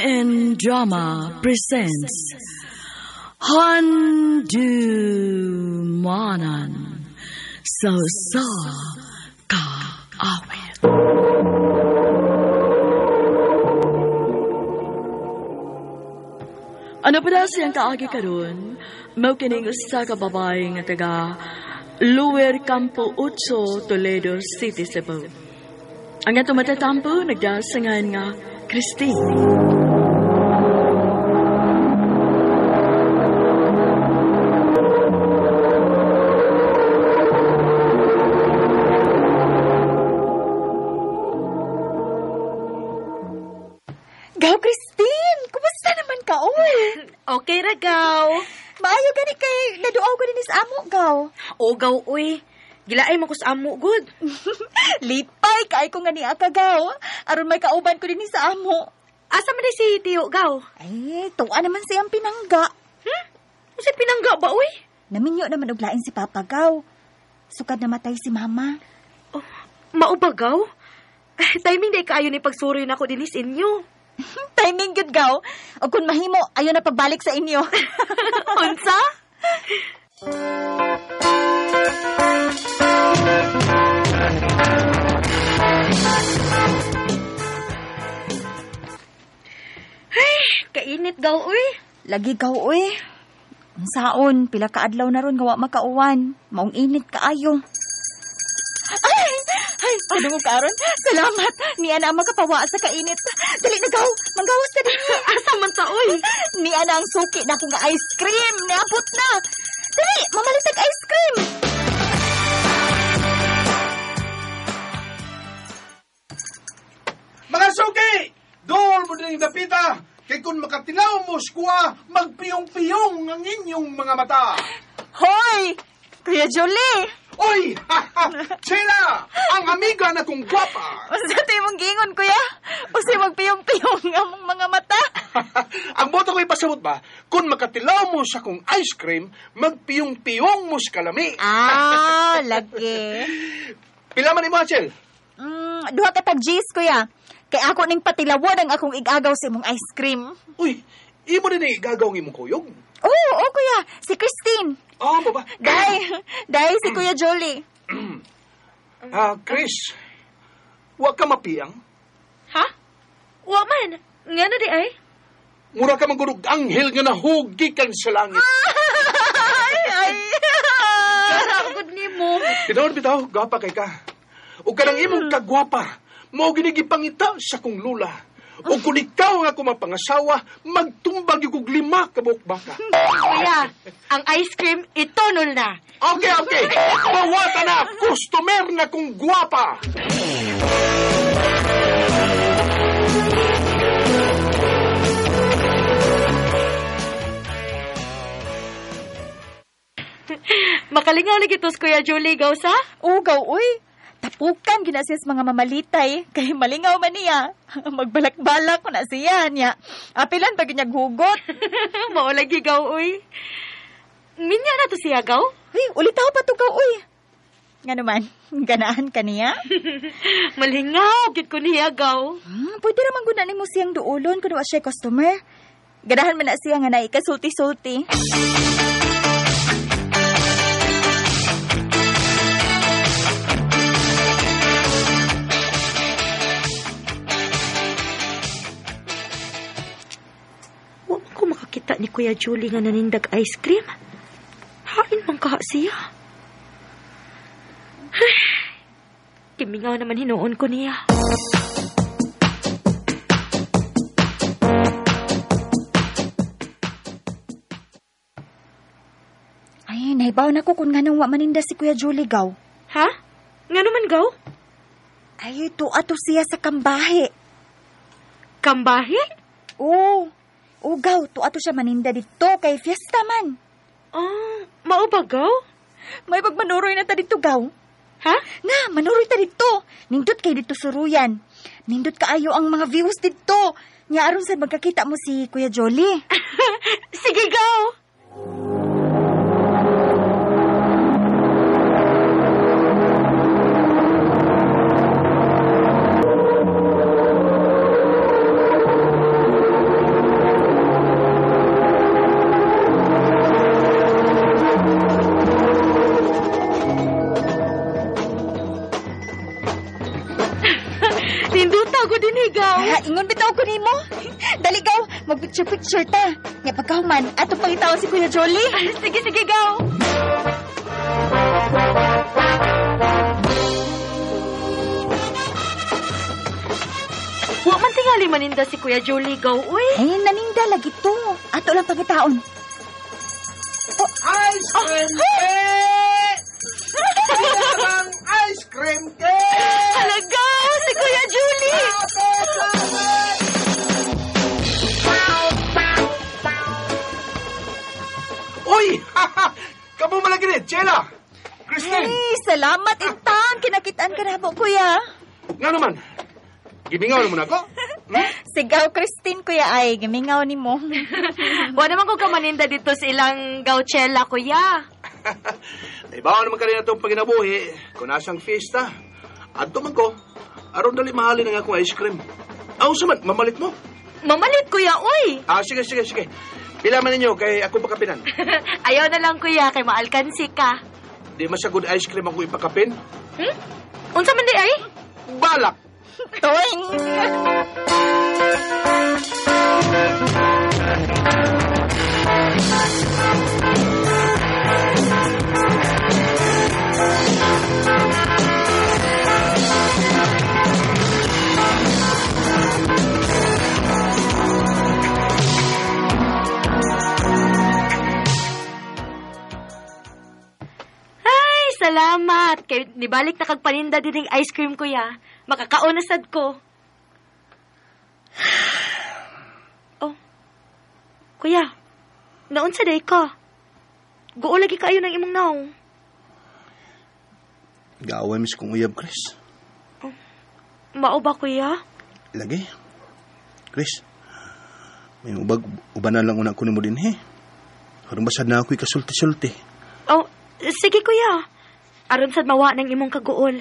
MN Drama presents Handumanan sa Usa Ka Awit. Ano pa daw siyang kaagi karon? Mao kining usa ka babae nga taga Lower Campo 8, Toledo City, Cebu. Ang atong matatampo nagdasangan nga Christine. Gaw, Christine! Kumusta naman ka, oy? Okay ra, Gaw. Maayo gani kay naduaw ko din sa amo, Gaw. O, Gaw, uy. Gilaay man ko sa amo, good. Lipay kay ko nga niya ka, Gaw. Aron may kauban ko din sa amo. Asa man si Tiyo, Gaw? Ay, tuwa naman siyang pinangga. Hmm? Unsay pinangga ba, uy? Naminyo naman og lain si Papa, Gaw. Sukad namatay si Mama. Oh, mao ba, Gaw? Timing day kaayo ni pagsuroy nako dinhi sa inyo. Timing gyud, Gaw. O kung mahimo, ayo na pagbalik sa inyo. Unsa? Ay, kainit, Gaw, uy. Lagi, Gaw, uy. Unsaon, pila ka adlaw na ron nga wa makauwan. Maong init kaayo. Ay! Ay, padungog ka aron. Salamat. Niya na ang makapawa sa kainit. Dali na, Gaw. Manggawas na din. Asa man ta, uy? Niya na ang suki na akong ice cream. Niabot na. Dali, mamalitag ice cream. Mga suki! Dool mo din dapita! Kay kung makatilaw mo skuwa, magpiyong-piyong ang inyong mga mata. Hoy! Kuya Jolie! Oy! Chela! Ang amiga na kong gwapa! Unsa to imong giingon, kuya? Usi magpiyong-piyong ang among mga mata? Ang boto ko ipasabot ba, kung makatilaw mo sa kong ice cream, magpiyong-piyong mo sa kalami. Ah, lagi. Pila man imo, Chel? Duha ka tag G's, kuya. Kay ako ning patilawon ang akong igagaw sa imong ice cream. Uy, imo din ang igagaw ang imong kuyog? Oo, oo, kuya. Si Christine. Ah, mo ba? Day, si Kuya Jolie. Ah, Chris, wa ka mapiyang? Ha? Wa man. Nga na di ay? Mura ka manggurog anghel nga nahugi kan sa langit. Ay, ay. Good nimo. Bitaw, bitaw, gwapa kay ka. O kanang imong kagwapa, mao ginigipangita sa kong lula. O kung ikaw nga kumapangasawa, magtumbag yung 5 ka buok baka. Kuya, ang ice cream, itonol na. Okay, okay. Bawata na, customer na kong gwapa. Makalingaw lagi tos, Kuya Jolie, gaw sa? Oo, gaw, uy. Tapukan gina siya sa mga mamalitay. Kay malingaw man niya. Magbalak-balak ko na siya niya. Apilan pa ginyag hugot. Mao lagi, gaw, uy. Minya na to siya, gaw? Uy, ulitaw pa to, gaw, uy. Nga naman, ganahan ka niya? Malingaw, gid ko niya, gaw. Pwede ramang gunanin mo siyang duulon kung wa siya customer. Ganahan man na siya nga naikasulti-sulti. Wa man ko makakita ni Kuya Jolie nga nanindag ice cream. Hain man kaha siya. Kimingaw naman hinuon ko niya. Ay, nahibaw na ko kung nganong wa maninda si Kuya Jolie, gaw. Ha? Ngano man, gaw? Ay, tuwa to siya sa kambahe. Kambahe? Oo. Oo, gaw, tuwa to siya maninda dito kay fiesta man. Ah, mao ba, gaw? May pagmanuroy na ta dito, gaw. Ha? Nga, manuroy ta dito. Nindot kay dito suruyan. Nindot kaayo ang mga views dito. Nga aron sa magkakita mo si Kuya Jolie. Sige, gaw. Tanaw ko nimo. Dali gaw, magpicture-picture ta. Nga pagkahuman, atong pangitaon si Kuya Jolly. Sige, sige, gaw. Wa man tingali maninda si Kuya Jolly, gaw, uy. Ay, naninda lagi to. Ato lang pangitaon. Ice cream cake! Ang ice cream cake! Halaga, si Kuya Julie! Uy! Kamu malagi ni, Chela! Christine! Ay, salamat intan. Kinakitaan ka na po, Kuya. Nga naman, gimingaw mo na ako. Sigaw, Christine, Kuya. Ay, gimingaw ni mo. Wa naman ko kamaninda dito sa ilang gauchela, Kuya. Naibawa naman kanina itong paginabuhi, kung nasang fiesta. Adto man ko, aron dali mahalin ang akong ice cream. Aw, saman, mamalit mo. Mamalit, Kuya, uy! Ah, sige, sige, sige. Pila man ninyo, kay ako pakapinan. Ayaw na lang, Kuya, kay maalkansi ka. Di masagod ice cream ako ipakapin. Hmm? Unsa man di ay? Balak! Toing! Ay, salamat. Kay nibalik na kag paninda din ng ice cream, Kuya. Makakaon na sad ko. Oh. Kuya, naunsa day ka? Guo lagi kayo ng imong naong. Gaaway mis kong uyab, Chris. Oh. Mao ba, Kuya? Lagi. Chris, may ubag, ubanan lang una ko nimo din, he. Karong basad na ako'y kasulti-sulti. Oh, sige, Kuya. Aron sad mawa ng imong kaguol.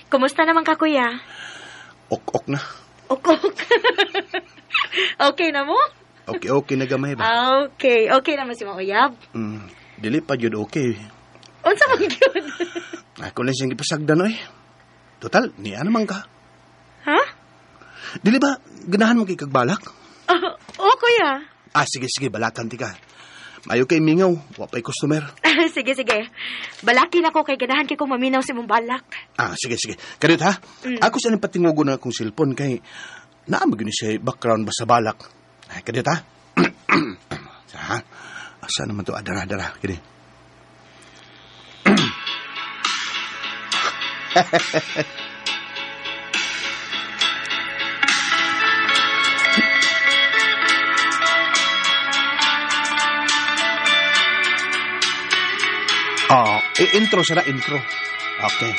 Kumusta naman ka, Kuya? Ok-ok na. Ok-ok. Okay na mo? Okay-okay na gamay ba? Okay. Okay naman si Mauyab. Dili pa jud okay. Unsa man gyud? Ako lang siyang gipasagdan, oy. Total, niya naman ka. Ha? Dili ba, ganahan mo kay kagbalak? Oo, Kuya. Ah, sige, sige, balakan ti ka. Mayo kay mingaw, wa pa'y customer. Sige, sige. Balakin ako kay ganahan kay kong maminaw si mong balak. Ah, sige, sige. Karit ha, ako sa patingugo na akong cellphone kay naamag yun siya background ba sa balak. Ay, karit ha. Sa, asa naman to? Adara, adara. Kini. Oh, intro sara, intro. Okay.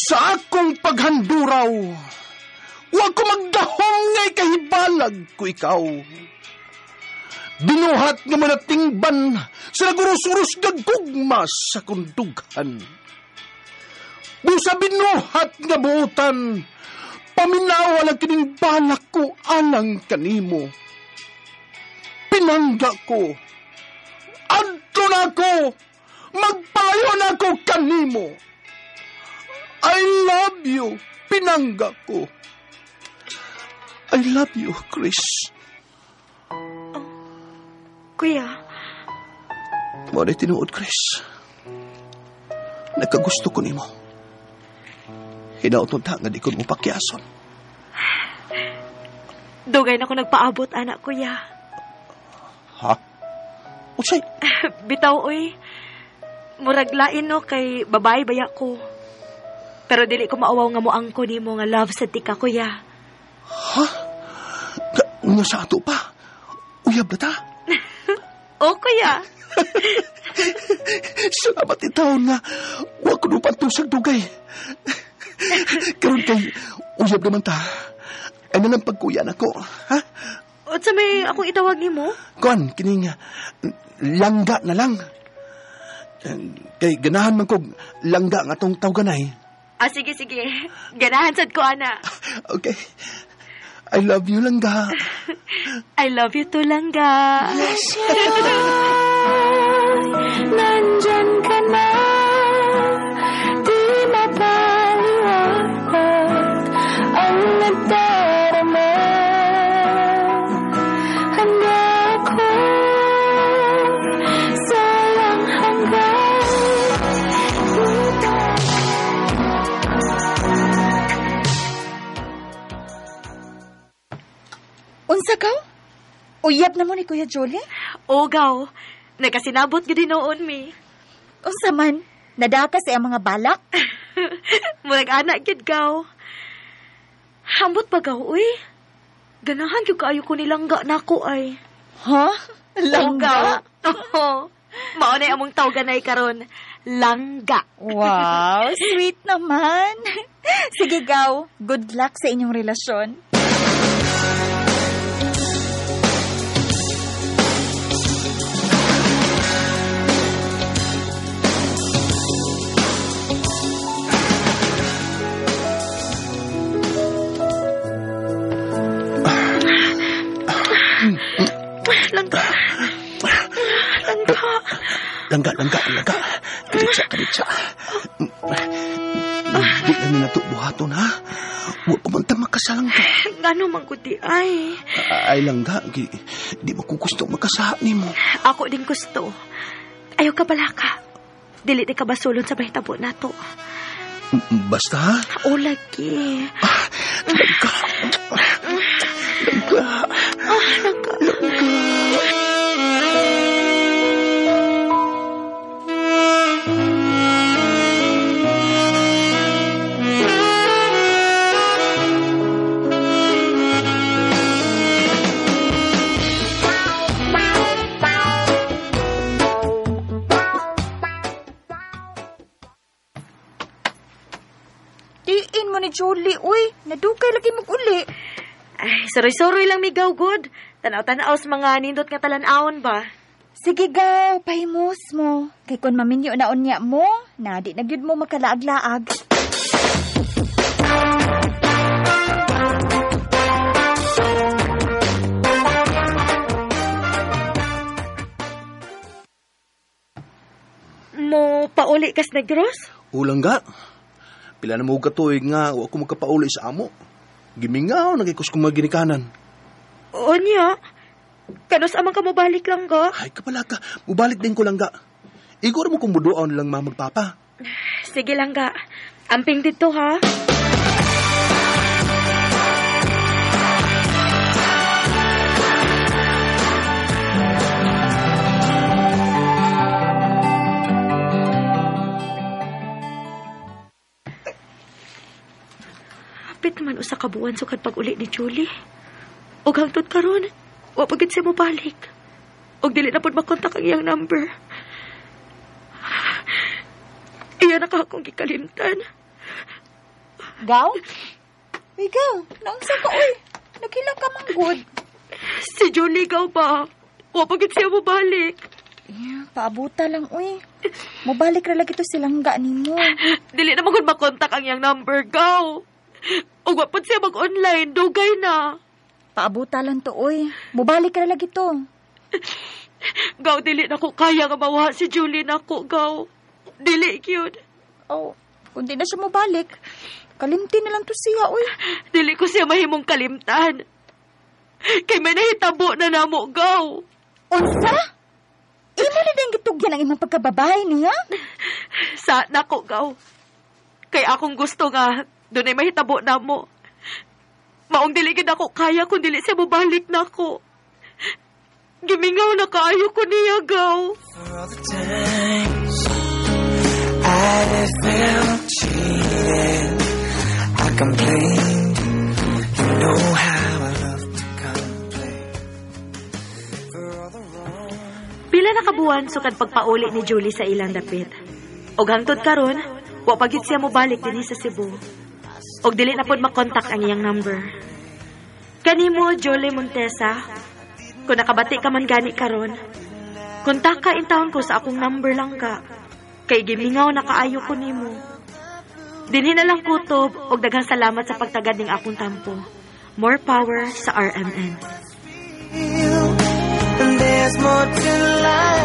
Sa akong paghanduraw, wa ko magdahong ngay kahibalag ko ikaw. Binuhat nga manatingban sa nagurus-urus gagugma sa kundughan. Busa binuhat nga buutan, paminaw lang kining balak ko alang kanimo. Pinangga ko, adto na ko, magpayo na ko kanimo. I love you, pinangga ko. I love you, Chris. Oh, Kuya. Muna tinuod, Chris. Nagkagusto ko nimo. Hinaot ta nga di ko mo pakiason. Dugay na ko nagpaabot, anak, Kuya. Ha? Unsay? Bitaw, oy. Murag lain, no, kay babae baya ko. Pero dili ko maawaw nga moangko nimo nga love sa tika, Kuya. Ha? Nga sa ato pa? Uyab na ta? O, Kuya. Salamat itaon nga. Wa ko nupantusag dugay. Karon kay uyab naman ta. Ay nalang pagkuya na ko. Ha? Unsa may akong itawag nimo? Kuan, kining langga na lang. Kay ganahan man kog langga nga tong tawganay. Ah, sige, sige. Ganahan sad ko, ana. Okay. I love you, Langga. I love you too, Langga. Yes. Nandyan ka na, di mapaliwanag ang nadarama. Handa ako sa walang hanggan. Unsa ka? Uyab na mo ni Kuya Jolie? O, gaw. Nagkasinabot gid noon mi. Unsa man? Nadaka sa iyang mga balak? Murag anak gid gaw. Hambot pa gaw, uy. Ganahan gyud kaayo ko ni Langga nako ay. Ha? Langga? Oo. Mao na among tawganay karon. Langga. Wow, sweet naman. Sige, gaw. Good luck sa inyong relasyon. Langga. Langga. Langga, langga, langga. Kaditsa, kaditsa. Di na na ito buhaton, ha? Huwag pa man ta makasalangga. Ngano man kuti ay. Ay, Langga, di mo ko gusto makasaha ni mo. Ako din gusto. Ayaw ka balaka. Dili di ka basulon sa mahitabo na to. Basta, ha? O, lagi. Langga. Langga. Ah, langga. Tiin mo ni Jolie, uy. Nadugay lagi mag-uli. Ay, suroy-suroy lang migaw, good. Tanaw-tanaw sa mga nindot nga talan-awon ba? Sige, gaw. Pahimos mo. Kay kung maminyo na unya mo, na di na gyud mo makalaag-laag. Mo pauli kas Negros? Ulang ga. Pila na mo katuig nga, wa ko magkapauli sa amo. Gimingaw, nagikos kong maginikanan. Unya. Kanus amang ka mobalik lang ga? Ay, kapala ka. Mubalik din ko lang ga. Igor mo kung muduaw lang mamagpapa. Sige lang ga. Amping dito ha. Hapit naman usa ka buwan sukad pag-uli ni Julie. Og hangtod karon, wa pa gid siya mobalik. Og dili na pud makontak ang iyang number. Iya na ka akong gikalimtan. Gaw? Uy, gaw. Naunsa ka, uy. Nagila ka man, good. Si Julie, gaw ba? Wa pa gid siya mobalik. Yeah, paabuta lang, uy. Mobalik ra lagi to silangga nimo. Dili na magud makontak ang iyang number, gaw. Ug wa pud siya mag-online, dugay na. Paabuta lang to, uy. Mobalik ra lagi to. Gaw, dili na ko kaya nga mawa si Julie nako, gaw. Dili gyud. Oh, kung di na siya mobalik, kalimti na lang to siya, uy. Dili ko siya mahimong kalimtan. Kay may nahitabo na namo, gaw. Unsa? Imo na din gitugyan ang imong pagkababae niya? Sa nako, gaw. Kay akong gusto nga, dunay mahitabo na mo. Maong dili gid ako kaya kung dili siya mobalik nako. Gimingaw na kaayo ko niya, gaw. For all the times I felt cheated, I complained. You know how I love to complain. For all the wrong. Pila na kabuwan sukad pagpauli ni Julie sa ilang dapit. Og hangtod karon, wa pa gyud siya mobalik dinhi sa Cebu. Og dili na pod makontak ang iyang number. Kanimo, Julie Montesa, kung nakabati ka man gani karon, kontak ka in town ko sa akong number lang ka. Kay gimingaw na kaayo ko nimo. Dinhi na lang kutob og daghang salamat sa pagtagad ning akong tampo. More power sa RMN. And there's more to life.